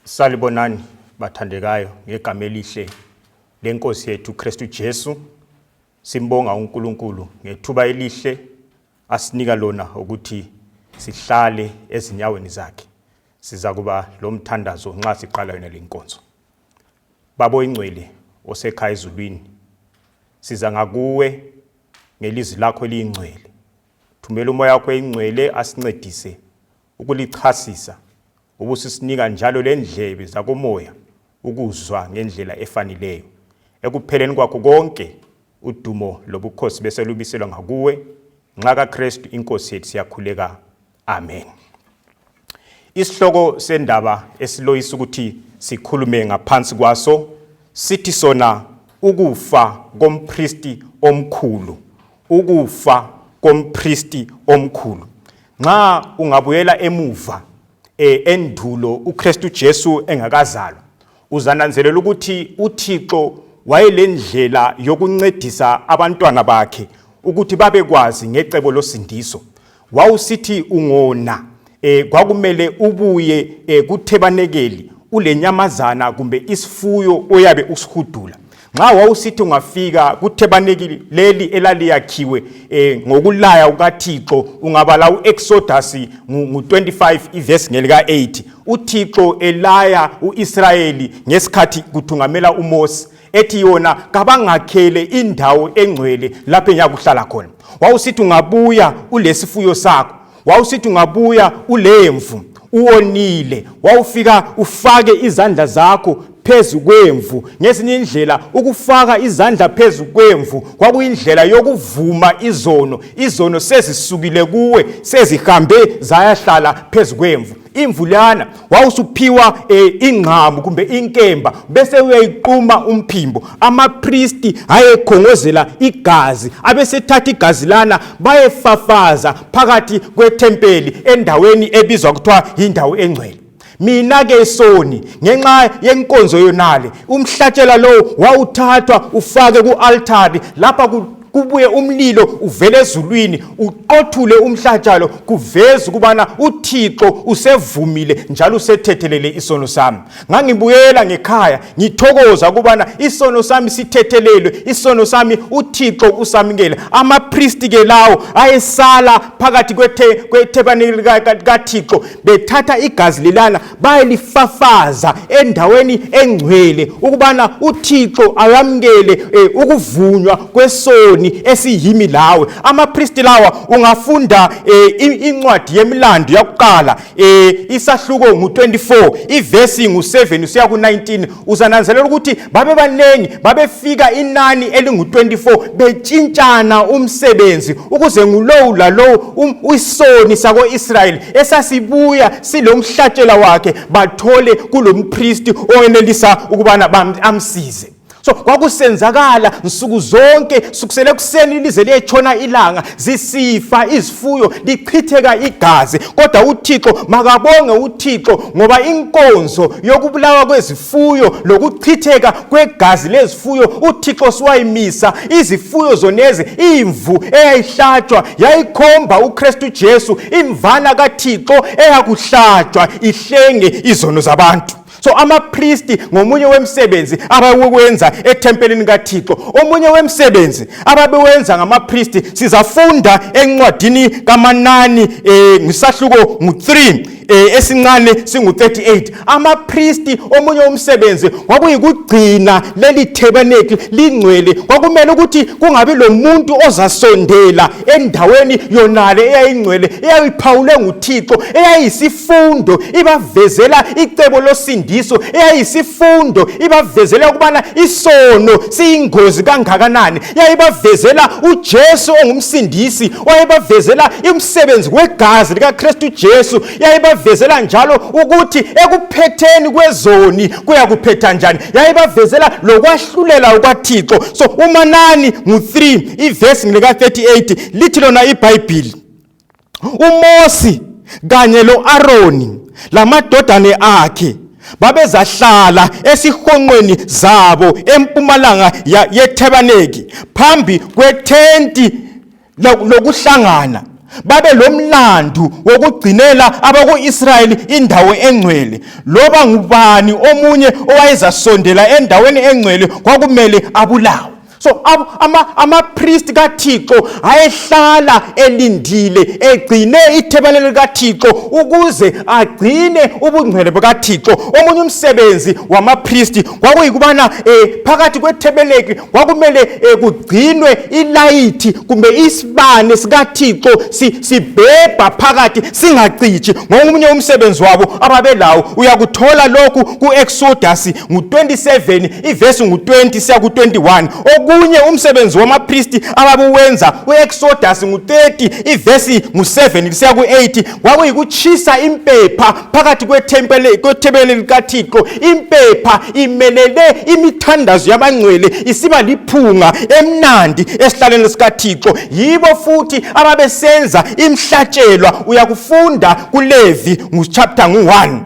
Salibonani bathandekayo ngegama elihle lenkosi yethu Kristu Jesu. Simbonga uNkulunkulu ngethuba elihle asinika lona ukuthi sihlale ezinyaweni zakhe. Siza kuba lo mthandazo nxa siqala yona lenkonzo. Baba oyingcwele osekhaya ezulwini, siza ngakuwe ngelizwi lakho eliyingcwele. Thumela umoya wakho oyingcwele asincedise ukulichasisa ubusisinika njalo lendlebe zakomoya ukuzwa ngendlela efanileyo. Ekupheleni kwakho konke udumo lobukhosi beselubiselwa ngakuwe nxa kaKristu inkosi yethu siyakhuleka. Amen. Isihloko sendaba esiloyisa ukuthi sikhulume ngaphansi kwaso sithi sona ukufa kompristi omkhulu, ukufa kompristi omkhulu. Nxa ungabuyela emuva endulo uKristu Jesu engakazalwa, uzananzelela ukuthi uThixo wayelendlela yokuncedisa abantwana bakhe ukuthi babekwazi ngecebo losindiso. Wawusithi ungona kwakumele ubuye kuthebanekeli ulenyamazana kumbe isifuyo oyabe usihudula. Nxa wawusithi ungafika kuthebanekeli leli elaliyakhiwe ngokulaya kukaThixo, ungabala uExodus ngu-25 ivesi ngelika-8, uThixo elaya uIsrayeli ngesikhathi kuthungamela uMose ethi yona kabangakhele indawo engcwele lapho engiyakuhlala khona. Wawusithi ungabuya ulesifuyo sakho, wawusithi ungabuya ulemvu uwonile, wawufika ufake izandla zakho phezu kwemvu. Ngezinye indlela ukufaka izandla phezu kwemvu kwakuyindlela yokuvuma izono. Izono sezisukile kuwe, sezihambe zayahlala phezu kwemvu. Imvu lana wawusuphiwa ingqamu kumbe inkemba bese uyayiquma umphimbo. Amapristi ayekhongozela igazi, abesethatha igazi lana bayefafaza phakathi kwethempeli endaweni ebizwa kuthiwa yindawo engcwele. Mina ke soni, ngenxa yenkonzo yonale, umhlatshela lowo wawuthathwa ufake ku-altari lapha kubuye umlilo uvele ezulwini uqothule umhlatshalo, kuveze ukubana uThixo usevumile njalo usethethelele isono sami. Ngangibuyela ngekhaya ngithokoza ukubana isono sami sithethelelwe, isono sami uThixo usamukele. Amapristi ke lawo ayesala phakathi kwethebaneli kaThixo bethatha igazi lelana bayelifafaza endaweni engcwele ukubana uThixo ayamukele ukuvunywa kwesoni esiyimi lawe. Amapristi lawa ungafunda incwadi yemilando yakuqala isahluko ngu-24 ivesi ngu-7 usiya ku-19, uzananzelela ukuthi babebaningi, babefika inani elingu-24 betshintshana umsebenzi ukuze ngulowu lalowu isoni sako-Israyeli esasibuya silomhlatshela wakhe bathole kulompristi owenelisa ukubana amsize. So kwakusenzakala nsuku zonke, sukusele ekuseni lize liyetshona ilanga, zisifa izifuyo, lichitheka igazi. Kodwa uThixo makabonge uThixo, ngoba inkonzo yokubulawa kwezifuyo lokuchitheka kwegazi lezifuyo uThixo siwayimisa. Izifuyo zonezi, imvu eyayihlatshwa yayikhomba uKristu Jesu, imvana kaThixo eyakuhlatshwa ihlenge izono zabantu. So amapristi ngomunye wemsebenzi ababewenza ethempelini kaThixo. Omunye wemsebenzi ababewenza ngamapristi sizafunda encwadini kaManani ngisahluko ngu-3 esincane singu-38. Amapristi omunye umsebenzi kwakuyikugcina leli tabernacle lingcwele. Kwakumele ukuthi kungabi lomuntu ozasondela endaweni yonale eyayingcwele, eyayiphawulwe nguThixo, eyayisifundo ibavezela icebo losindiso, eyayisifundo ibavezela ukubana isono siyingozi kangakanani, yayibavezela uJesu ongumsindisi, wayebavezela umsebenzi wegazi likaKristu Jesu, yayibavezela njalo ukuthi ekuphetheni kwezoni kuyakuphetha njani, yayibavezela lokwahlulela kukaThixo. So uManani ngu-3 ivesi lika-38 lithi lona iBhayibhili, uMosi kanye lo-Aroni lamadodane akhe babezahlala esihonqweni zabo empumalanga yethebaneki phambi kwethenti lokuhlangana. Babe lomlandu wokugcinela abako-Israyeli indawo engcwele. Loba ngubani omunye owayezasondela endaweni engcwele kwakumele abulawe. So amapristi ama kaThixo ayehlala elindile egcine ithebane likaThixo ukuze agcine ubungcwele bukaThixo. Omunye umsebenzi wamapristi kwakuyikubana phakathi kwethebeleki kwakumele kugcinwe ilayithi kumbe isibane sikaThixo sibhebha phakathi singacitshi. Ngomunye umsebenzi wabo ababelawo uyakuthola lokhu ku-Exodus ngu-27 ivesi ngu-20 siya ku-21. Okunye umsebenzi wamapristi ababuwenza u-Exodus ngu-30 ivesi ngu-7 kusiya ku-8 kwakuyikuchisa impepha phakathi kwethempeli kwethempeli likaThixo. Impepha imelele imithandazo yabangcwele isiba liphunga emnandi esihlalweni sikaThixo. Yibo futhi ababesenza imhlatshelwa, uyakufunda kuLevi nguchapter ngu-1.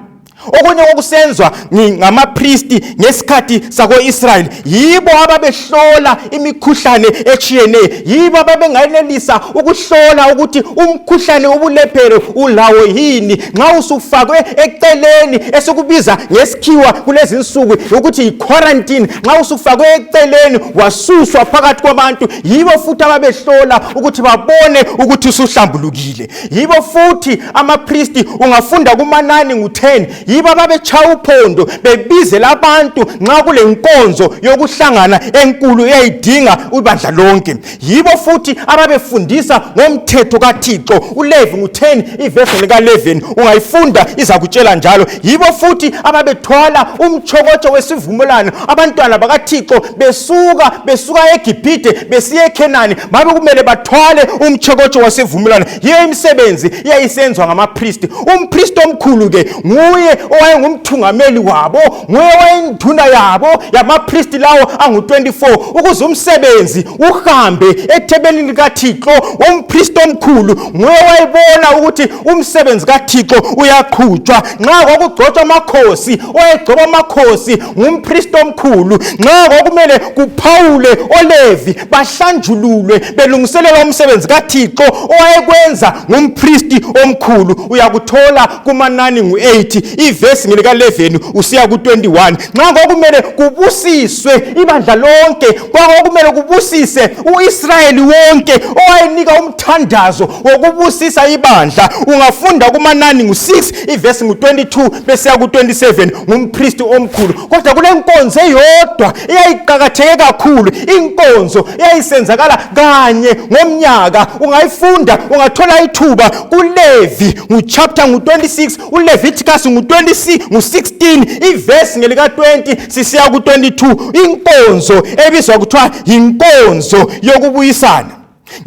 Okunye okusenzwa ngamapristi ngesikhathi sako-Israyeli, yibo ababehlola imikhuhlane etshiyeneyo, yibo ababenganelisa ukuhlola ukuthi umkhuhlane wobulephero ulawo yini nxa usufakwe eceleni, esikubiza ngesikhiwa kulezi nsuku ukuthi yi-quarantine. Nxa usufakwe eceleni wasuswa phakathi kwabantu, yibo futhi ababehlola ukuthi babone ukuthi usuhlambulukile. Yibo futhi amapristi, ungafunda kumanani ngu-10, yibo ababetshaya uphondo bebizela abantu nxa kule nkonzo yokuhlangana enkulu eyayidinga ibandla lonke. Yibo futhi ababefundisa ngomthetho kaThixo. uLevi ngu-10 ivesi lika-11 ungayifunda izakutshela njalo. Yibo futhi ababethwala umtshokotsho wesivumelwano, abantwana bakaThixo besuka eGibhithe besiya eKhenani, babe kumele bathwale umtshokotsho wesivumelwano. Yiyo imisebenzi eyayisenzwa ngamapristi. Umpristi omkhulu ke nguye owayengumthungameli wabo, nguye owayenduna yabo yamapristi lawo angu-24, ukuze umsebenzi uhambe ethebelini likaThixo. Umpristi omkhulu nguye owayebona ukuthi umsebenzi kaThixo uyaqhutshwa. Nxa kwakugcotshwa amakhosi, owayegcoba amakhosi ngumpristi omkhulu. Nxa kwakumele kuphawule oLevi bahlanjululwe belungiselela umsebenzi kaThixo, owayekwenza ngumpristi omkhulu. Uyakuthola kumanani ngu-8 ivesi ngelika-11 usiya ku-21. Nxa kwakumele kubusiswe ibandla lonke, kwakumele kubusise u-Israyeli wonke, owayenika umthandazo wokubusisa ibandla, ungafunda kumanani ngu-6 ivesi ngu-22 besiya ku-27, ngumpristi omkhulu. Kodwa kule nkonzo eyodwa eyayiqakatheke kakhulu, inkonzo eyayisenzakala kanye ngomnyaka, ungayifunda ungathola ithuba kuLevi nguchapter ngu-26, uLeviticus ngu-26 ngu-16 ivesi ngelika-20 sisiya ku-22, inkonzo ebizwa kuthiwa yinkonzo yokubuyisana.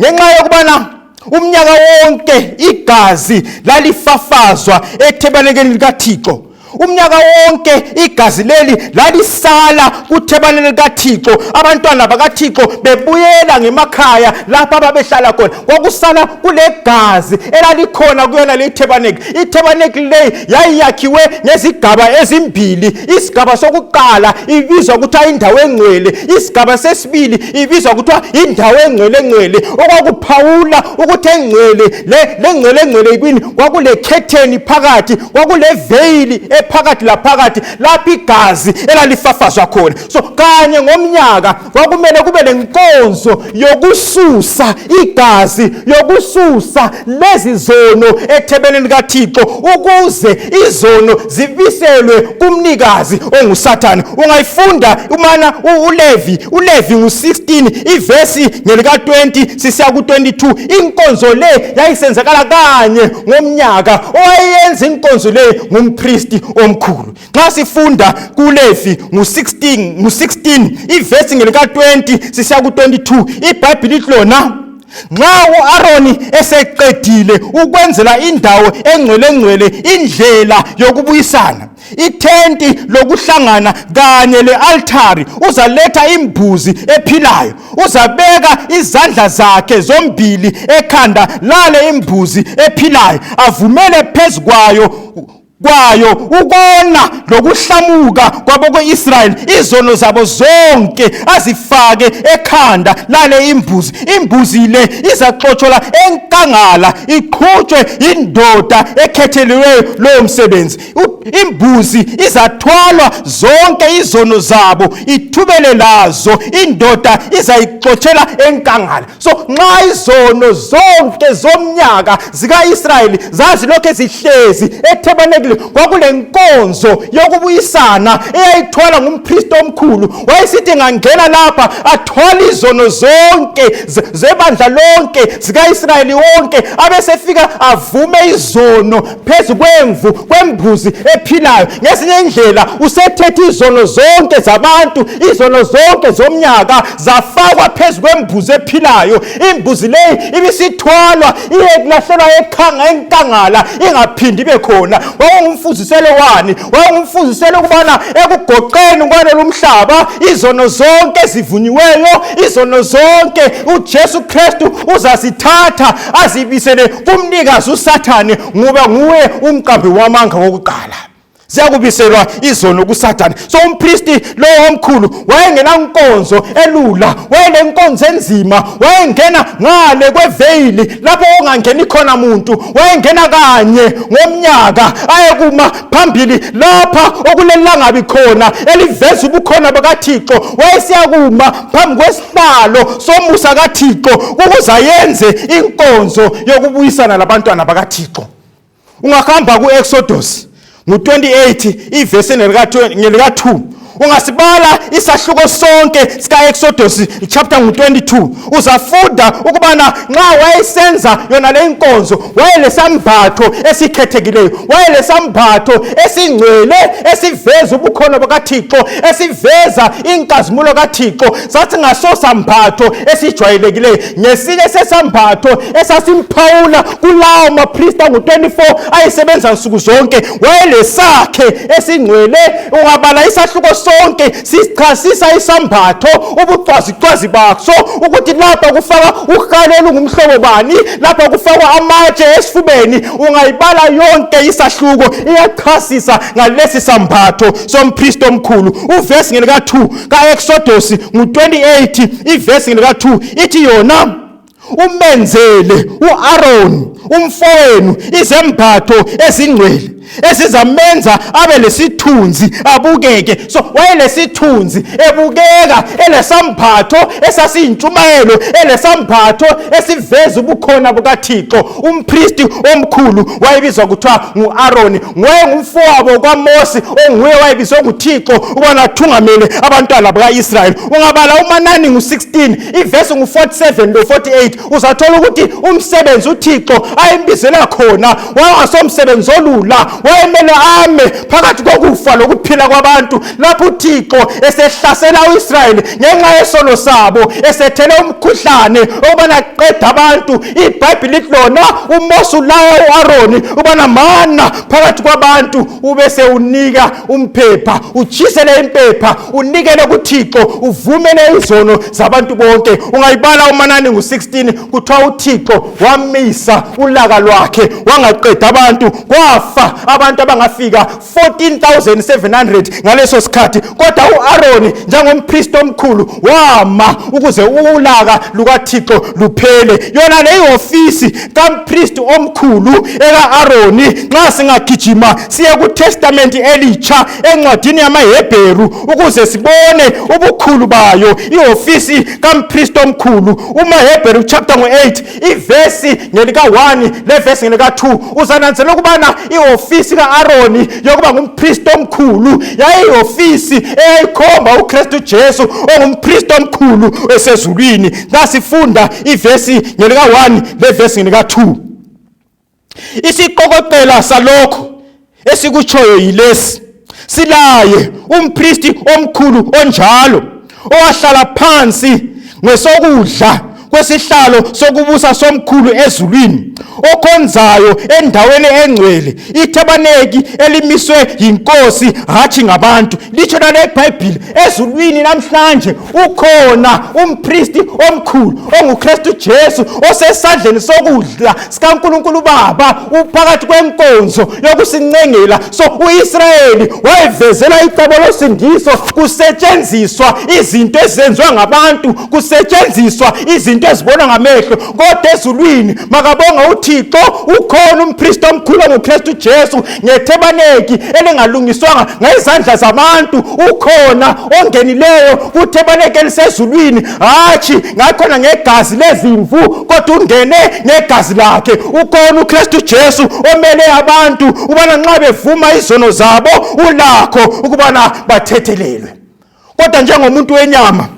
Ngenxa yokubana umnyaka wonke igazi lalifafazwa ethebanekeni likaThixo, umnyaka wonke igazi leli lalisala kuthebane likaThixo, abantwana bakaThixo bebuyela ngemakhaya lapho ababehlala khona, kwakusala kulegazi elalikhona kuyona le thebaneki. Ithebaneki leyi yayiyakhiwe ngezigaba ezimbili. Isigaba sokuqala ibizwa kuthiwa indawo engcwele, isigaba sesibili ibizwa kuthiwa indawo engcwele engcwele. Okwakuphawula ukuthi engcwele le lengcwele engcwele yikini, kwakule khetheni phakathi, kwakule veyili ephakathi laphakathi lapho igazi elalifafazwa khona. So kanye ngomnyaka kwakumele kube lenkonzo yokususa igazi, yokususa lezi zono ethebeleni likaThixo, ukuze izono zibiselwe kumnikazi onguSathane. Ungayifunda umana uLevi ngu-16 ivesi ngelika-20 sisiya ku-22. Inkonzo le yayisenzakala kanye ngomnyaka. Owayeyenza inkonzo le ngumpristi omkhulu. Nxa sifunda kuLevi ngu-16 ivesi ngelika-20 sisiya ku-22, iBhayibhili lithi lona, nxa u-Aroni eseqedile ukwenzela indawo engcwele engcwele indlela yokubuyisana, ithenti lokuhlangana kanye le-altari, uzaletha imbuzi ephilayo, uzabeka izandla zakhe zombili ekhanda lale imbuzi ephilayo, avumele phezu kwayo Kwayo ukona lokuhlamuka kwabako-Israyeli, izono zabo zonke azifake ekhanda lale imbuzi. Imbuzi le izaxotshelwa enkangala, iqhutshwe indoda ekhetheliweyo lowo msebenzi. Imbuzi izathwalwa zonke izono zabo, ithubele lazo, indoda izayixotshela enkangala. So nxa izono zonke zomnyaka zika-Israyeli zazilokhu zihlezi ethebanekile, kwakulenkonzo yokubuyisana eyayithwalwa ngumpristi omkhulu. Wayesithi ngangena lapha athwale izono zonke zebandla lonke zika-Israyeli wonke, abesefika avume izono phezu kwemvu, kwembuzi ephilayo. Ngezinye indlela usethethe izono zonke zabantu, izono zonke zomnyaka zafakwa phezu kwembuzi ephilayo. Imbuzi leyi ibisithwalwa iye kulahlelwa ekhanga enkangala, ingaphindi ibe khona. Wawungumfuziselo wani? Wawungumfuziselo ukubana ekugoqeni kwalolu mhlaba izono zonke ezivunyiweyo, izono zonke uJesu Kristu uzazithatha azibisele kumnikazi uSathane, ngoba nguye umqambi wamanga wokuqala. Ziyakubiselwa izono kuSathane. So umpristi lowo omkhulu wayengenankonzo elula, wayelenkonzo enzima. Wayengena ngale kweveyili lapho ongangeni khona muntu. Wayengena kanye ngomnyaka, ayekuma phambili lapha okulelangabi khona eliveza ubukhona bakaThixo. Wayesiyakuma phambi kwesihlalo somusa kaThixo ukuze ayenze inkonzo yokubuyisana labantwana bakaThixo. Ungahamba ku-Exodus ngu-28 ivesi ngelika-2, ungasibala isahluko sonke sika-Exodus chapter ngu-22, uzafunda ukubana nxa wayesenza yona le nkonzo wayelesambatho esikhethekileyo, wayelesambatho esingcwele esiveza ubukhona bukaThixo, esiveza inkazimulo kaThixo. Sathi ngaso sambatho esijwayelekileyo, ngesinye sesambatho esasimphawula kulawo mapristi angu-24 ayesebenza nsuku zonke. Wayelesakhe esingcwele. Ungabala isahluko sonke, sichasisa isambatho, ubucwazicwazi baso, ukuthi lapha kufaka uhalo olungumhlobo bani, lapha kufakwa amatshe esifubeni. Ungayibala yonke isahluko, iyachasisa ngalesi sambatho sompristi omkhulu. Uvesi ngelika-2 ka-Exodus ngu-28, ivesi ngelika-2 ithi yona: "Umenzele uAron umfowenu izembatho ezingcwele esizamenza abe lesithunzi, abukeke." So wayelesithunzi, ebukeka, elesambatho esasiyintshumayelo, elesambatho esiveza ubukhona bukaThixo. Umpristi omkhulu wayebizwa kuthiwa ngu-Aroni, nguye ngumfowabo kwaMosi, onguye wayebizwe nguThixo ukubana athungamele abantwana baka-Israyeli. Ungabala umanani ngu-16 ivesi ngu-47 lo-48, uzathola ukuthi umsebenzi uThixo ayembizela khona wawungasomsebenzi olula. Wayemele ame phakathi kokufa lokuphila kwabantu lapho uThixo esehlasela u-Israyeli ngenxa yesono sabo, esethele umkhuhlane okubana aqeda abantu. IBhayibhili lithi lona uMose ulaya u-Aroni ukubana mana phakathi kwabantu, ubese unika umphepha, utshisele impepha, unikele kuThixo, uvumele izono zabantu bonke. Ungayibala umanani ngu-16, kuthiwa uThixo wamisa ulaka lwakhe, wangaqeda abantu. Kwafa abantu abangafika 14,700 ngaleso sikhathi, kodwa u-Aroni njengompristi omkhulu wama ukuze ulaka lukaThixo luphele. Yona le ihofisi kampristi omkhulu eka-Aroni, nxa singagijima siye kuTestament elitsha encwadini yamaHebheru ukuze sibone ubukhulu bayo ihofisi kampristi omkhulu, umaHebheru chapter ngu-8 ivesi ngelika-1 levesi ngelika-2, uzananzela ukubana ihofisi ka-Aroni yokuba ngumpristi omkhulu yayihofisi eyayikhomba uKristu Jesu ongumpristi omkhulu esezulwini. Nasifunda ivesi ngelika-1 levesi ngelika-2: "Isiqokoqela salokho esikutshoyo yilesi: silaye umpristi omkhulu onjalo, owahlala phansi ngesokudla kwesihlalo sokubusa somkhulu ezulwini, okhonzayo endaweni engcwele, ithabaneki elimiswe yinkosi hatshi ngabantu. Litsho lale iBhayibhili, ezulwini namhlanje ukhona umpristi omkhulu onguKristu Jesu osesandleni sokudla sikaNkulunkulu Baba, uphakathi kwenkonzo yokusincengela. So uIsrayeli wayevezela icebo losindiso kusetshenziswa izinto ezenziwa ngabantu, kusetshenziswa izinto ezibonwa ngamehlo, kodwa ezulwini makabonga uThixo, ukhona umpristi omkhulu onguKristu Jesu ngethebaneki elingalungiswanga ngezandla zabantu, ukhona ongenileyo kuthebaneki elisezulwini, hatshi ngakhona ngegazi lezimvu, kodwa ungene ngegazi lakhe. Ukhona uKristu Jesu omele abantu ubana nxa bevuma izono zabo ulakho ukubana bathethelelwe. Kodwa njengomuntu wenyama,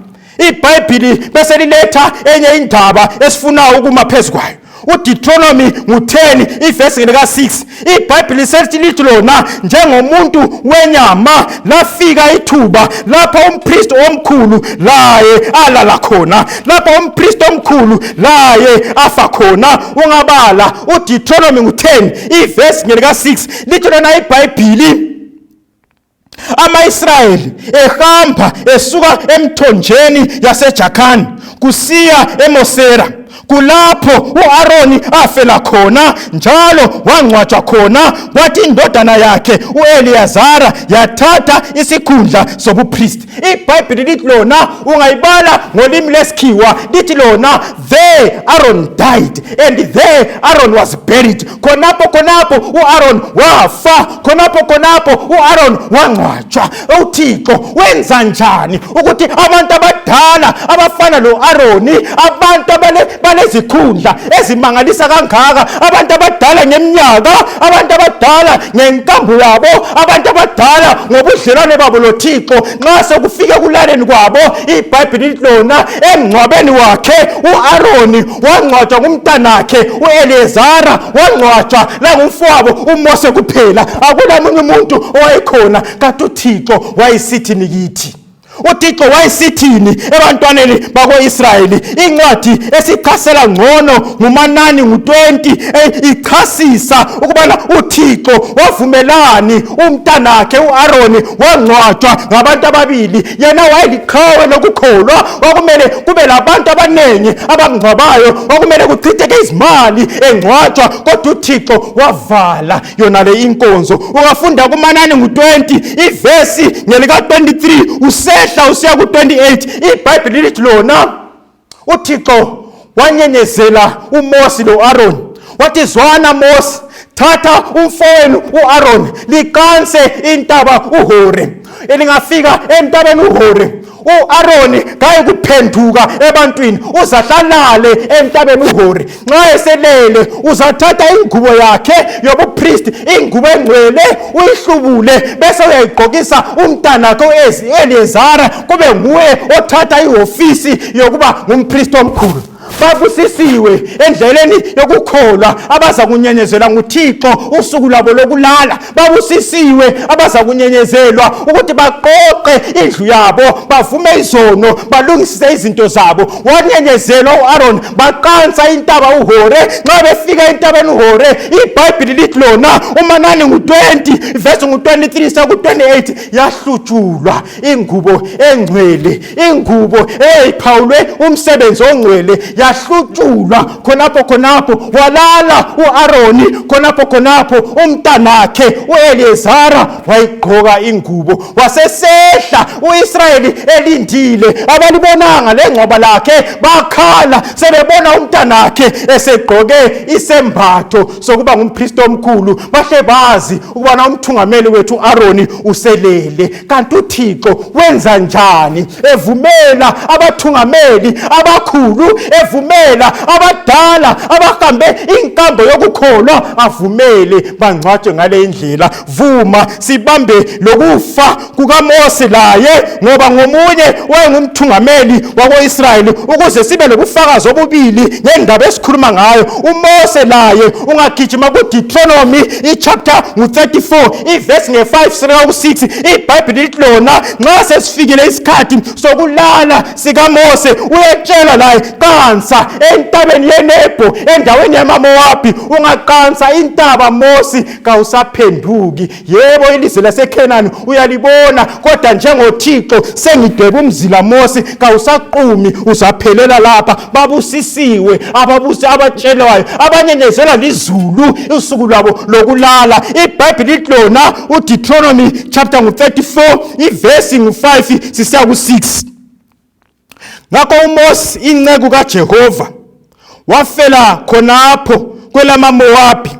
iBhayibhili bese liletha enye indaba esifuna ukuma phezu kwayo. UDeuteronomy ngu-10 ivesi lika-6, iBhayibhili selithi lithi lona njengomuntu wenyama lafika ithuba lapho umpristi omkhulu laye alala khona, lapho umpristi omkhulu laye afa khona. Ungabala uDeuteronomy ngu-10 ivesi ngelika-6, lithi lona iBhayibhili, Ama-Israyeli ehamba esuka emthonjeni yaseJakhani kusiya eMosera, kulapho u-Aroni afela khona njalo wangcwatshwa khona, kwathi indodana yakhe u-Eliyazara yathatha isikhundla sobupristi. IBhayibhili lithi lona, ungayibala ngolimi lesikhiwa, lithi lona, there Aaron died and there Aaron was buried. Khonapho khonapho uAaron wafa, khonapho khonapho uAaron wangcwatshwa. UThixo wenza njani ukuthi abantu abadala abafana loAaroni, abantu balezikhundla ezimangalisa kangaka, abantu abadala ngeminyaka, abantu abadala ngenkambo yabo, abantu abadala ngobudlelwane babo loThixo, nxa sekufike kulaleni kwabo, iBhayibheli lithi lona emngcwabeni wakhe uAroni wangcwatshwa ngumntanakhe uEliyezara, wangcwatshwa langumfowabo uMose kuphela, akula munye umuntu owayekhona. Kanti uThixo wayesithini kithi? UThixo wayesithini ebantwaneni bako-Israyeli? Incwadi esichasela ngcono nguManani ngu-20, ichasisa ukubana uThixo wavumelani umntanakhe u-Aroni wangcwatshwa ngabantu ababili. Yena wayeliqhawe lokukholwa, kwakumele kube labantu abaningi abamngcwabayo, kwakumele kuchitheke izimali engcwatshwa, kodwa uThixo wavala yona le inkonzo. Ungafunda kuManani ngu-20 ivesi ngelika-23 usehla usiya ku-28, iBhayibhili lithi lona uThixo wanyenyezela uMosi lo-Aroni, wathi, zwana Mosi, thatha umfowenu u-Aroni liqanse intaba uHore. Elingafika entabeni uHore, u-Aroni kayikuphenduka ebantwini, uzahlalale entabeni uHore. Nxa eselele uzathatha ingubo yakhe yobupristi, ingubo engcwele, uyihlubule bese uyayigqokisa umntanakhe u-Eliyezara, kube nguye othatha ihofisi yokuba ngumpristi omkhulu. Babusisiwe endleleni yokukholwa abaza kunyenyezelwa nguThixo usuku lwabo lokulala. Babusisiwe abaza kunyenyezelwa ukuthi baqoqe indlu yabo, bavume izono, balungisise izinto zabo. Wanyenyezelwa u-Aaron, baqansa intaba uHore. Nxa befika entabeni uHore, iBhayibhili lithi lona uManani ngu-20 verse ngu-23 seku-28, yahlutshulwa ingubo engcwele, ingubo eyayiphawulwe umsebenzi ongcwele, yahlutshulwa khonapho khonapho. Walala u-Aroni khonapho khonapho, umntanakhe u-Eliyezara wayigqoka ingubo, wasesehla. U-Israyeli elindile, abalibonanga lengcwaba lakhe, bakhala sebebona umntanakhe esegqoke isembatho sokuba ngumpristi omkhulu, bahle bazi ukubana umthungameli wethu u-Aroni uselele. Kanti uThixo wenza njani evumela abathungameli abakhulu, evumela abadala abahambe inkambo yokukholwa, avumele bangcwatshwe ngale indlela? Vuma sibambe lokufa kukaMose laye, ngoba ngomunye wayengumthungameli wako-Israyeli, ukuze sibe lobufakazi obubili ngendaba esikhuluma ngayo. UMose laye, ungagijima kuDeuteronomy ichapter ngu-34 ivesi nge-5 sika ku-6, iBhayibhili lithi lona nxa sesifikile isikhathi sokulala sikaMose, uyetshela laye qansa. Waqansa entabeni yeNebho endaweni yamaMowabi. Ungaqansa intaba Mosi kawusaphenduki. Yebo, ilizwe laseKhenani uyalibona, kodwa njengoThixo sengidwebe umzila Mosi, kawusaqumi, uzaphelela lapha. Babusisiwe ababusi abatshelwayo, abanyenyezelwa lizulu usuku lwabo lokulala. IBhayibhili lithi lona uDeuteronomy chapter ngu-34 ivesi ngu-5 sisiya ku-6. Ngakho uMose inceku kaJehova wafela khonapho kwelamaMowabi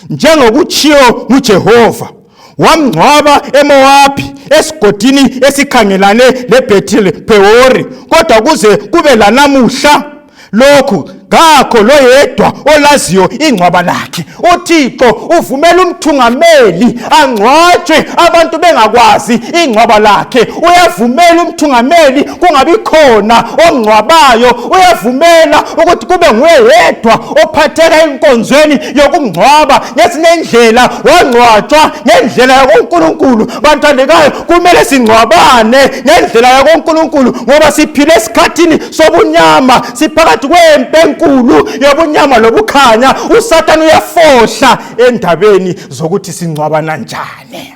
njengokutshiwo nguJehova, wamngcwaba eMowabi esigodini esikhangelane leBhethel Pewori, kodwa kuze kube lanamuhla lokhu kakho loyedwa olaziyo ingcwaba lakhe. UThixo uvumela umthungameli angcwatshwe abantu bengakwazi ingcwaba lakhe. Uyavumela umthungameli kungabi khona ongcwabayo. Uyavumela ukuthi kube nguye yedwa ophatheka enkonzweni yokumngcwaba. Ngezinye indlela wangcwatshwa ngendlela yakoNkulunkulu. Bantandekayo, kumele singcwabane ngendlela yakoNkulunkulu ngoba siphila esikhathini sobunyama, siphakathi kwempi enkulu yobunyama lobukhanya. USathane uyafohla endabeni zokuthi singcwabana njani.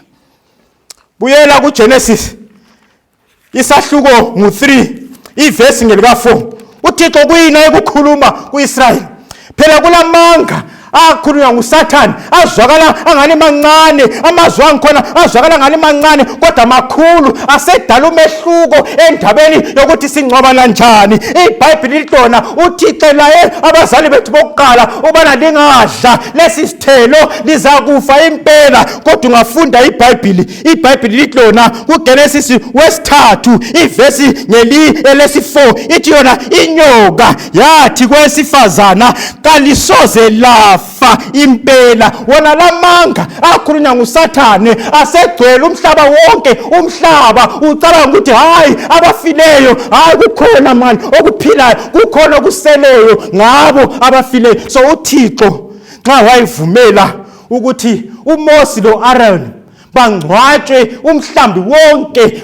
Buyela kuGenesis isahluko ngu-3 ivesi ngelika-4. UThixo kuyini ayekukhuluma ku-Israyeli? Phela kulamanga akhulunywa nguSathane azwakala angani mancane, amazwi angikhona azwakala angani mancane kodwa makhulu, asedala umehluko endabeni yokuthi singcwabana njani. IBhayibheli lihlona uThixo laye abazali bethu bokuqala ubana lingadla lesi sithelo lizakufa impela. Kodwa ungafunda iBhayibheli, iBhayibheli lithi lona kuGenesis wesithathu ivesi ngeli elesi-4 ithi yona inyoka yathi kwesifazana kalisoze lafa impela. Wona lamanga akhulunywa nguSathane asegcwele umhlaba wonke. Umhlaba ucabanga ukuthi hayi abafileyo, hayi kukhona mani okuphilayo, kukhona okuseleyo ngabo abafileyo. So uThixo nxa wayivumela ukuthi uMosi lo-Aaron bangcwatshwe umhlambi wonke,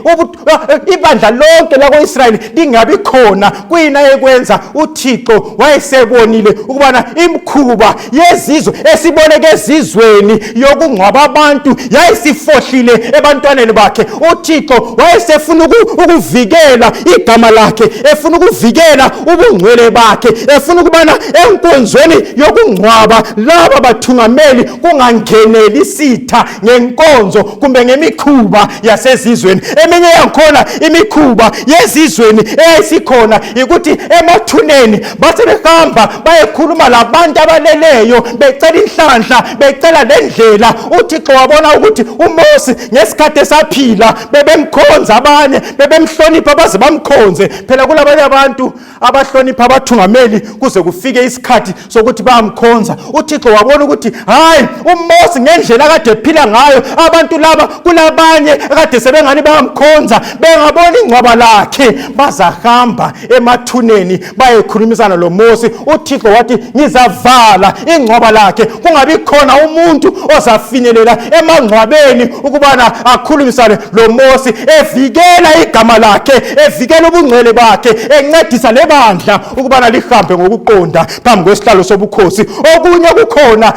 ibandla lonke lako-Israyeli lingabi khona, kuyini ayekwenza? UThixo wayesebonile ukubana imikhuba yezizwe esiboneke ezizweni yokungcwaba abantu yayisifohlile ebantwaneni bakhe. UThixo wayesefuna ukuvikela igama lakhe, efuna ukuvikela ubungcwele bakhe, efuna ukubana enkonzweni yokungcwaba laba bathungameli kungangeneli isitha ngenkonzo kumbe ngemikhuba yasezizweni. Eminye yakhona imikhuba yezizweni eyayisikhona ukuthi emathuneni base behamba bayekhuluma labantu abaleleyo becela inhlanhla, becela lendlela. UThixo wabona ukuthi uMosi ngesikhathi esaphila bebemkhonza abanye, bebemhlonipha baze bamkhonze. Phela kulabanye abantu abahlonipha abathungameli kuze kufike isikhathi sokuthi bayamkhonza. UThixo wabona ukuthi hayi, uMosi ngendlela akade ephila ngayo, abantu laba kulabanye akade sebengani bayamkhonza, bengabona ingcwaba lakhe bazahamba emathuneni bayekhulumisana loMosi. UThixo wathi ngizavala ingcwaba lakhe kungabi khona umuntu ozafinyelela emangcwabeni ukubana akhulumisane loMosi, evikela igama lakhe, evikela ubungcwele bakhe, encedisa lebandla ukubana lihambe ngokuqonda phambi kwesihlalo sobukhosi. Okunye kukhona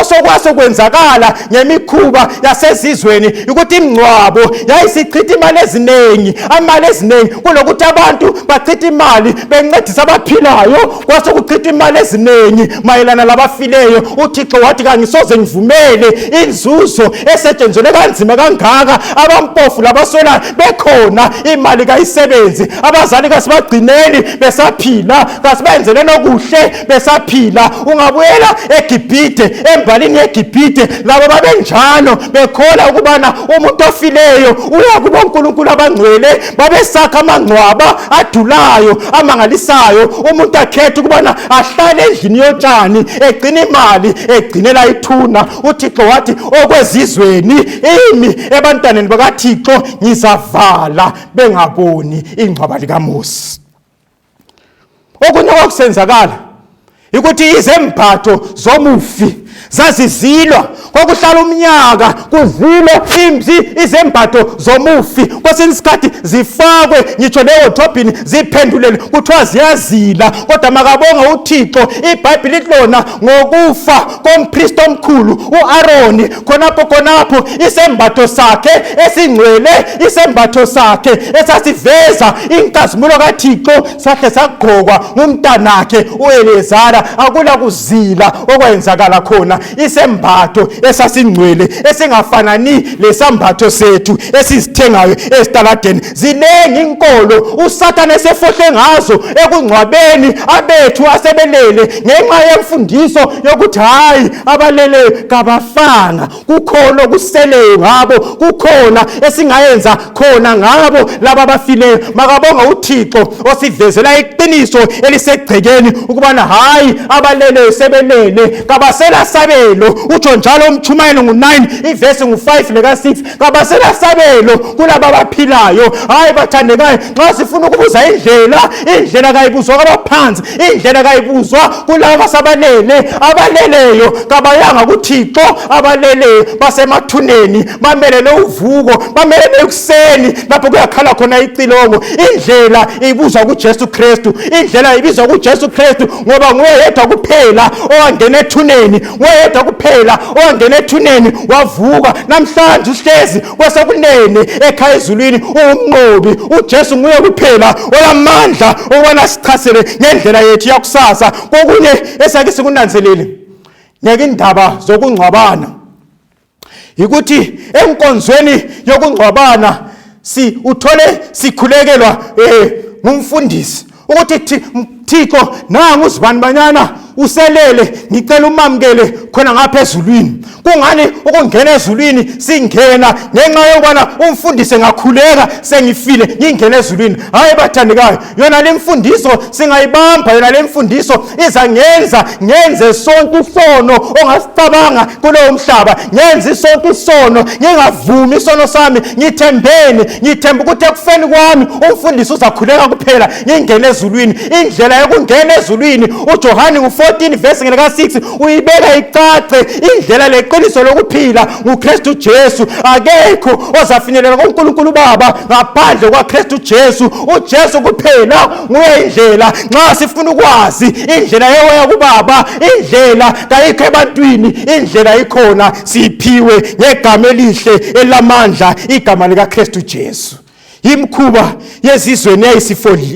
osokwase kwenzakala ngemikhuba yasezizweni ukuthi imingcwabo yayisichitha imali eziningi, imali eziningi kunokuthi abantu bachithe imali bencedisa abaphilayo, kwase kuchitha imali eziningi mayelana labafileyo. UThixo wathi kangisoze ngivumele inzuzo esetshenzelwe kanzima kangaka, abampofu labaswelayo bekhona, imali kayisebenzi, abazali kasibagcineli besaphila, kasibenzeleni okuhle besaphila. Ungabuyela eGibhithe, embalini yeGibhithe, labo babenjalo, bekhola ukubana umuntu ofileyo uya kubonkulunkulu abangcwele. Babesakha amangcwaba adulayo amangalisayo, umuntu akhethe ukubana ahlale endlini yotshani, egcina imali, egcinela ithuna. UThixo wathi okwezizweni imi ebantwaneni bakaThixo ngizavala bengaboni ingcwaba likaMosi. Okunye okwakusenzakala ukuthi izembatho zomufi zazizilwa. Kwakuhlala umnyaka kuzile imzi izembatho zomufi, kwesinye isikhathi zifakwe ngitsho lewodrobhini ziphendulele, kuthiwa ziyazila. Kodwa makabonge uThixo, iBhayibhili lithi lona ngokufa kompristi omkhulu u-Aroni, khonapho khonapho isembatho sakhe esingcwele, isembatho sakhe esasiveza inkazimulo kaThixo, sahle sagqokwa ngumntanakhe u-Eliyezara. Akula kuzila okwenzakala khona. Isembatho esasingcwele esingafanani lesambatho sethu esizithengayo ezitaladeni. Ziningi inkolo uSathane esefohle ngazo ekungcwabeni abethu asebelele, ngenxa yemfundiso yokuthi hhayi, abaleleyo kabafanga, kukhona okuseleyo ngabo, kukhona esingayenza khona ngabo laba abafileyo. Makabonga uThixo osivezela iqiniso elisegcekeni ukubana hhayi, abaleleyo sebelele, kabasela sabelo. Utsho njalo umtshumayelo ngu-9 ivesi ngu-5 leka-6, kabasela sabelo kulaba abaphilayo. Hhayi bathandekayo, nxa sifuna ukubuza indlela, indlela kayibuzwa kwabaphansi, indlela kayibuzwa kulaba abasabalele. Abaleleyo kabayanga kuThixo, abaleleyo basemathuneni, bamelele uvuko, bamelele ekuseni lapho kuyakhala khona icilongo. Indlela ibuzwa kuJesu Kristu, indlela ibizwa kuJesu Kristu, ngoba nguye yedwa kuphela owangena ethuneni, nguye yedwa kuphela owangena ethuneni wavuka. Namhlanje uhlezi kwesokunene ekhaya ezulwini, ungumnqobi. UJesu nguye kuphela olamandla okubana sichasele ngendlela yethu yakusasa. Kokunye esake sikunanzelele ngeke indaba zokungcwabana yikuthi enkonzweni yokungcwabana si uthole sikhulekelwa ngumfundisi ukuthi, "Thixo, nangu uzibani banyana uselele, ngicela umamukele khona ngapha ezulwini." Kungani ukungena ezulwini singena ngenxa yokubana umfundisi ngakhuleka sengifile ngingena ezulwini? Hayi bathandekayo, yona le mfundiso singayibamba, yona le mfundiso izangenza ngenze sonke isono ongasicabanga kulowo mhlaba, ngenze sonke isono, ngingavumi isono sami. Ngithembeni? Ngithemba ukuthi ekufeni kwami umfundisi uzakhuleka kuphela ngingene ezulwini. Indlela yokungena ezulwini, uJohane ngu-14 verse ngelika-6 uyibeka icace: indlela leqiniso lokuphila nguKristu Jesu. Akekho ozafinyelela kuNkulunkulu Baba ngaphandle kwaKristu Jesu. UJesu kuphela nguye indlela. Nxa sifuna ukwazi indlela yokuya kuBaba, indlela kayikho ebantwini, indlela ikhona, siphiwe ngegama elihle elamandla, igama likaKristu Jesu. Imikhuba yezizweni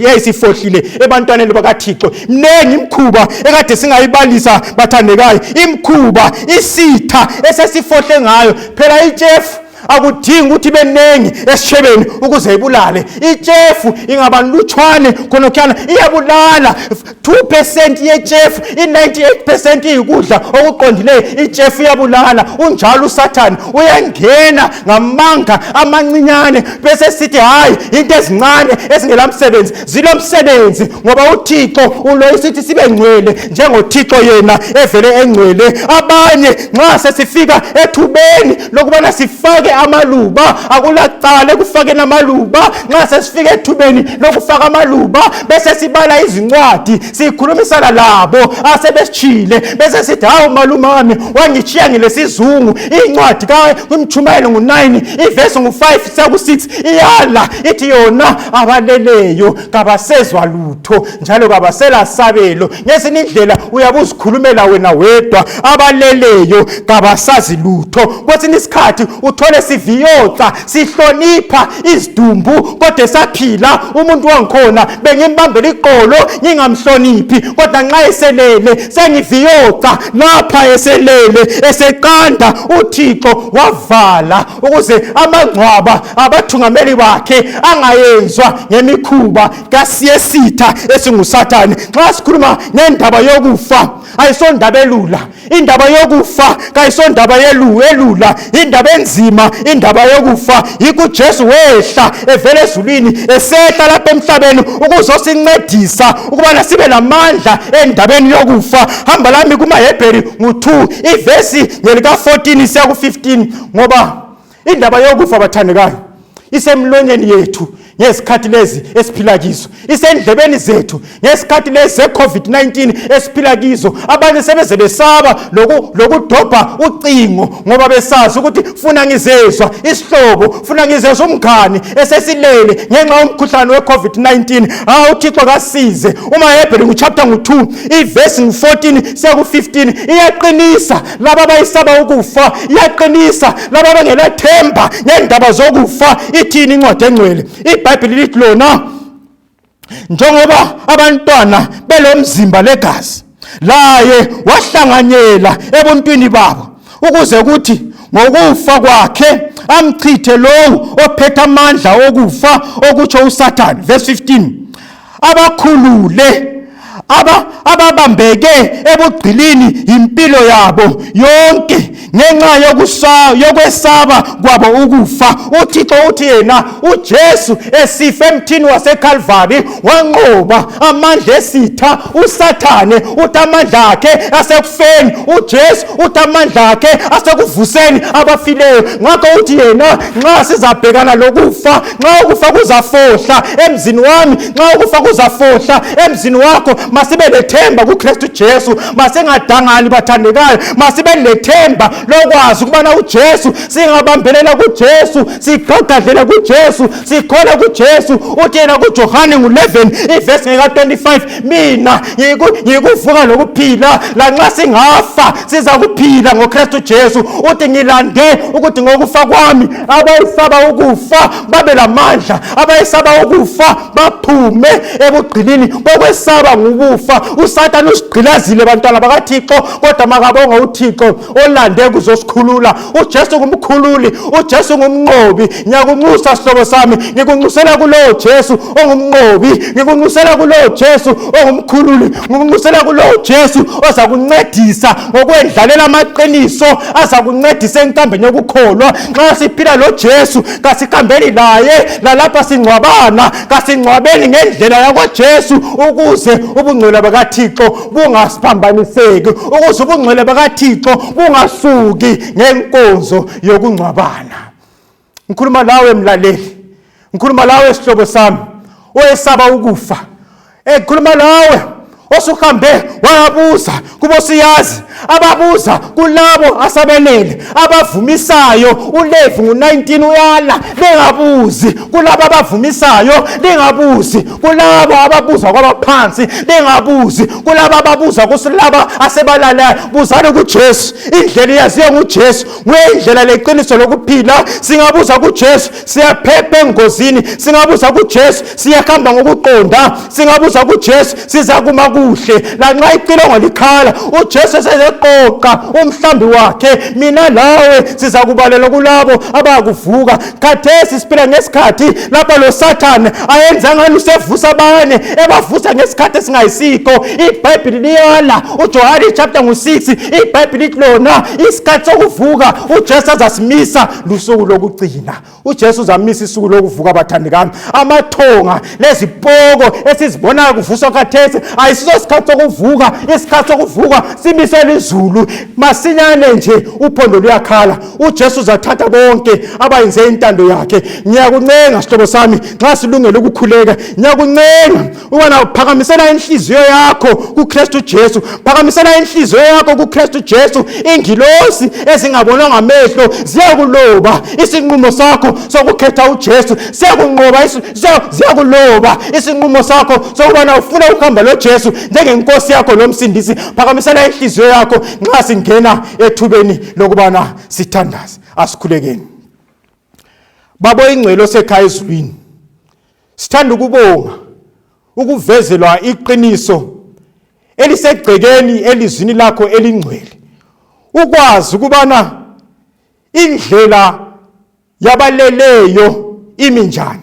yayisifohlile ebantwaneni bakaThixo. Mningi imikhuba ekade singayibalisa bathandekayo, imikhuba isitha esesifohle ngayo. Phela itshefu akudingi ukuthi ibe ningi esishebeni ukuze ibulale. Itshefu ingaba lutshwane khonokhuyana iyabulala. 2% yetshefu, i-98% iyikudla okuqondileyo. Itshefu iyabulala. Unjalo uSathane, uyangena ngamanga amancinyane, bese sithi hhayi, into ezincane ezingelamsebenzi zilomsebenzi, ngoba uThixo uloyisithi sibe ngcwele njengoThixo yena evele engcwele. Abanye nxa sesifika ethubeni lokubana sifake amaluba, akulacala ekufakeni amaluba, nxa sesifika ethubeni lokufaka amaluba bese sibala izincwadi, sikhulumisana labo asebesitshile, bese sithi, "Hawu, malume wami wangitshiya ngilesizungu." Incwadi kwimtshumayelo ngu-9 ivesi ngu-5 siya ku-6 iyala, ithi yona abaleleyo kabasezwa lutho njalo kabasela sabelo. Ngezinye indlela uyabe uzikhulumela wena wedwa, abaleleyo kabasazi lutho. Kwesinye isikhathi uthole siviyoca, sihlonipha izidumbu, kodwa esaphila umuntu wangikhona bengimbambela iqolo ngingamhloniphi, kodwa nxa eselele sengiviyoca lapha eselele eseqanda. UThixo wavala ukuze amangcwaba abathungameli bakhe angayenzwa ngemikhuba kasiyesitha esinguSathane. Nxa sikhuluma ngendaba yokufa, ayisondaba elula. Indaba yokufa kayisondaba elula, indaba enzima indaba yokufa. Yikho uJesu wehla evela ezulwini, esehla lapha emhlabeni ukuzosincedisa ukubana sibe lamandla endabeni yokufa. Hamba lami kumaHebheri ngu-2 ivesi ngelika-14 siya ku-15, ngoba indaba yokufa bathandekayo isemlonyeni yethu. ngezikhathi lezi esiphila kizo, isendlebeni zethu ngesikhathi lezi ze-COVID-19 esiphila kizo. Abanye sebeze besaba lokudobha ucingo ngoba besazi ukuthi funa ngizezwa isihlobo, funa ngizezwa umngani esesilele ngenxa yomkhuhlane we-COVID-19. Hawu, uThixo kasize. UmaHebheru nguchapter ngu-2 ivesi ngu-14 siya ku-15 iyaqinisa laba abayisaba ukufa, iyaqinisa laba abangelathemba ngendaba zokufa. Ithini incwadi engcwele? IBhayibheli lithi lona, njengoba abantwana belomzimba legazi, laye wahlanganyela ebuntwini babo, ukuze kuthi ngokufa kwakhe amchithe lowo ophethe amandla okufa, okutsho uSathane. Verse 15, abakhulule ababambeke ebugqilini impilo yabo yonke ngenxa yokwesaba kwabo ukufa. UThixo uthi yena uJesu esifa emthini waseCalvary wanqoba amandla esitha uSathane. Uthi amandla akhe asekufeni, uJesu uthi amandla akhe asekuvuseni abafileyo. Ngakho uthi yena nxa sizabhekana lokufa, nxa ukufa kuzafohla emzini wami, nxa ukufa kuzafohla emzini wakho, masibe lethemba kuKristu Jesu. Masingadangali, bathandekayo, masibe lethemba lokwazi ukubana uJesu, singabambelela kuJesu, sigagadlela kuJesu, sikhola kuJesu. Uthi yena kuJohane ngu-11 ivesi ngeka-25, mina ngikuvuka lokuphila, lanxa singafa siza kuphila ngoKristu Jesu. Uthi ngilande ukuthi ngokufa kwami abayisaba ukufa babe lamandla, abayesaba ukufa baphume ebugqilini bokwesaba ngukufa. USathane usigqilazile, bantwana bakaThixo, kodwa makabonga uThixo olande kuzosikhulula. UJesu ngumkhululi, uJesu ngumnqobi. Ngiyakunxusa, sihlobo sami, ngikunxusela kulowo Jesu ongumnqobi, ngikunxusela kulowo Jesu ongumkhululi, ngikunxusela kulowo Jesu oza kuncedisa ngokwendlalela amaqiniso azakuncedisa enkambeni yokukholwa. Nxa siphila lo Jesu, kasihambeli laye lalapha singcwabana, kasingcwabeni ngendlela yakwaJesu, ukuze ubungcwele bakaThixo bungasiphambaniseki, ukuze ubungcwele bakaThixo bungasuki ngenkonzo yokungcwabana. Ngikhuluma lawe mlaleli, ngikhuluma lawe sihlobo sami oyesaba ukufa, ekhuluma lawe osuhambe wayabuza kubosiyazi, ababuza kulabo asabelele abavumisayo. ULevi ngu-19 uyala, lingabuzi kulabo abavumisayo, lingabuzi kulabo ababuza kwabaphansi, lingabuzi kulabo ababuza kusilaba asebalalayo. Buzani kuJesu, indlela iyaziwa nguJesu, nguye indlela leqiniso lokuphila. Singabuza kuJesu siyaphepha engozini, singabuza kuJesu siyahamba ngokuqonda, singabuza kuJesu sizakuma kuhle lanxa icilongo likhala. UJesu esezeqoqa umhlambi wakhe, mina lawe sizakubalelwa kulabo abakuvuka. Khathesi siphila ngesikhathi lapho lo Sathane ayenza ngani usevusa abanye, ebavusa ngesikhathi esingayisikho. IBhayibheli liyala, uJohane chapter ngu-6, iBhayibheli lithi lona isikhathi sokuvuka uJesu azasimisa lusuku lokugcina. UJesu uzamisa isuku lokuvuka, bathandekami. Amathonga lezipoko esizibonayo kuvuswa khathesi ayisiso sikhathi sokuvuka. Isikhathi sokuvuka simisele izulu masinyane nje, uphondo luyakhala, uJesu uzathatha bonke abayenze intando yakhe. Ngiyakuncenga, sihlobo sami, nxa silungele ukukhuleka, ngiyakuncenga ukubana uphakamisela inhliziyo yakho kuKristu Jesu, phakamisela inhliziyo yakho kuKristu Jesu. Ingilosi ezingabonwa ngamehlo ziyakuloba isinqumo sakho sokukhetha uJesu, siyakunqoba, ziyakuloba isinqumo sakho sokubana ufuna ukuhamba loJesu njengenkosi yakho nomsindisi. Phakamisela inhliziyo yakho nxa singena ethubeni lokubana sithandaze. Asikhulekeni. Baba oyingcwele osekhaya ezulwini, sithanda ukubonga ukuvezelwa iqiniso elisegcekeni elizwini lakho elingcwele, ukwazi ukubana indlela yabaleleyo imi njani,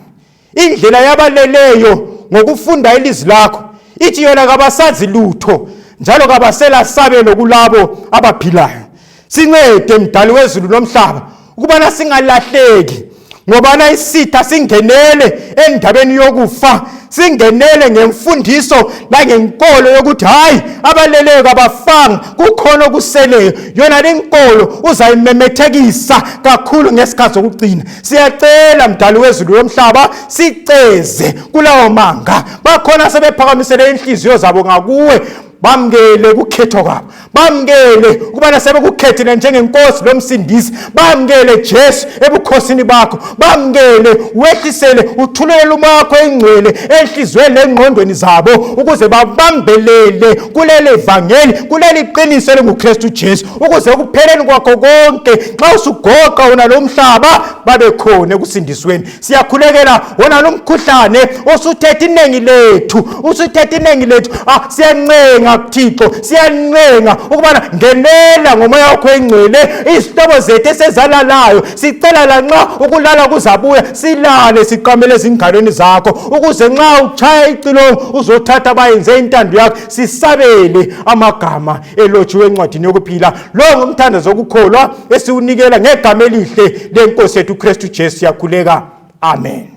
indlela yabaleleyo ngokufunda ilizwi lakho ithi yona kabasazi lutho njalo kabasela sabelo kulabo abaphilayo. Sincede, mdali wezulu lomhlaba, ukubana singalahleki. Ngobana isitha singenele endabeni yokufa, singenele ngemfundiso langenkolo yokuthi hayi, abaleleyo kabafanga, kukhona okuseleyo. Yona lenkolo uzayimemethekisa kakhulu ngesikhathi sokugcina. Siyacela Mdali wezulu lomhlaba, siceze kulawo manga. Bakhona sebephakamisele inhliziyo zabo ngakuwe, bamukele ukukhethwa kwabo, bamukele ukubana sebekukhethile njengenkosi lomsindisi, bamukele Jesu ebukhosini bakho, bamukele, wehlisele, uthulele umoya wakho engcwele enhliziyweni lengqondweni zabo, ukuze babambelele kuleli vangeli, kuleli qiniso elinguKristu Jesu, ukuze ekupheleni kwakho konke, nxa usugoqa wona lo mhlaba, babe khona ekusindisweni. Siyakhulekela wona lo mkhuhlane osuthethe iningi lethu, usuthethe iningi lethu. Ah, siyancenga kuThixo, siyancenga ukubana ngenela ngomoya wakho engcwele. Izihlobo zethu esezalalayo, sicela lanxa ukulala kuzabuya, silale siqamele ezingalweni zakho, ukuze nxa uchaya icilongo uzothatha bayenze intando yakho, sisabele amagama elotshiwe encwadini yokuphila. Lo ngumthandazo wokukholwa esiwunikela ngegama elihle lenkosi yethu uKristu Jesu. Siyakhuleka, amen.